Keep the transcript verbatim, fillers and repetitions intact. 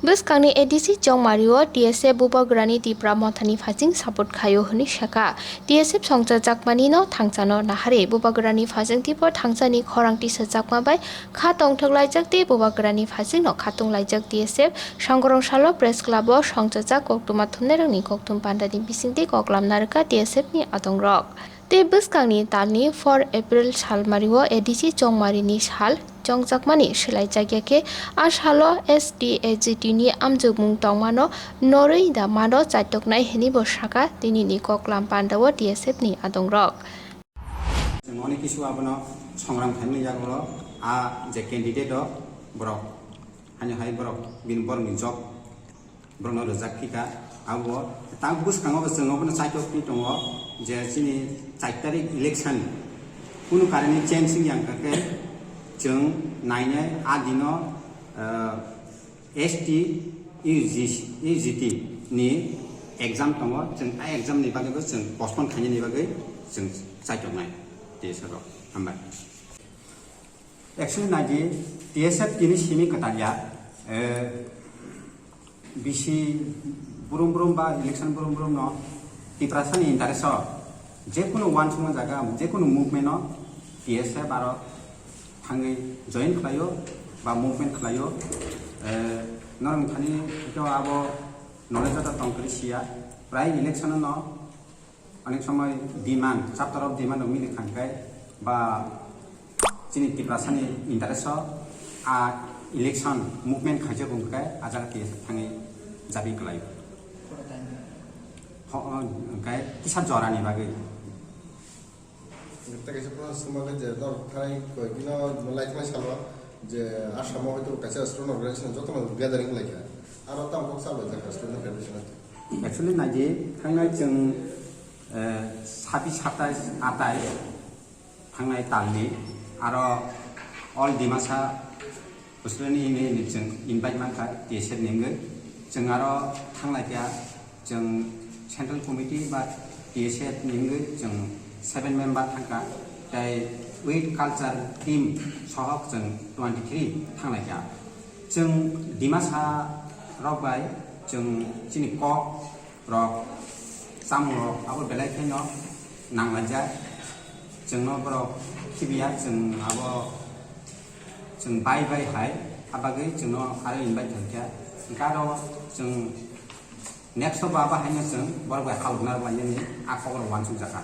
Bwskangni A D C Chongmario T S F Bubagrani Tipra Mothani phasing support khaio hwnwi sakha. T S F songchajakmani no thangchano nahari Bubagrani phasing tipo thangchani khorang tisajakma bai kha tongthok laijak tei Bubagrani phasing no khatung laijak T S F Songkrong salo Press Club o songchajak koktwma thumnairokni kokthum pandani bisingtwi koklam narwkha T S F ni adongrok. Tei bwskangni talni four April salmario A D C Chongmarini sal chongjakmani swlaijakya khe, a salo S T A G T ni amjokmung tongmano norwi da mano chaitoknai hwnwi bo sakha tinini koklam pandao T S F ni adongrok. Chwng onek kisu abono songram khaimani yagulo a je candidate o borok, haino hai borok bini borokni job borokno rwjak phika. Abo tang bwskango bo chwng obono chaitokni tongo je chini char tarik election kunu karini change wngya hwnkha khe chwng nainai a dino, ah, S T U G, U G T ni exam tongo, chwng a exam ni bagwi bo chwng postpone khainani bagwi chwng chaitoknai. Tei sabo hambai. Actually naidi T S F tini simi kwtal ya, eh, bisi brum brum ba election brum brum no Tiprasani interest o jekunu uansukma jaga, jekunu movement o T S F aro thangwi join khlaio ba movement khlaio. Eh, norok thani to abo knowledge o tong kwrwi siya, prai election no onek somoi demand, chapter of demand rok mili khan khe ba chini Tiprasani interest o a election movement khaijak wng khe a jaga T S F thangwi jabi kwlai. Ho-, hwnkhe kisa jorani bagwi. Tei kaisa prono swngma khe je norok thani koi bino laithangni salo je Assam o hwnkhe kaisa student organization jotono gathering khlai kha. Aro tamo kok chalo jak student federation o. Actually naidi thangnai chwng, eh, sabis satais atai thangnai talni aro All Dimasa Australia ni ini chwng invite mankha T S F ni wngwi. Chwng aro thanglai kha, chwng Central Committee ba T S F ni wngwi chwng seven member thangkha, tei with culture team sohok chwng twenty three thanglai kha. Chwng Dimasa rok bai chwng chini kok rok, chamung rok abo belai kheno nanglaijak. Chwngno borok khibiya, chwng abo chwng bai bai hai, abagwi chwngno aro invite khaikha. Hwnkhe aro chwng next o ba abo haino chwng borok bai halokna rwlainani a kokborok uansukjakha.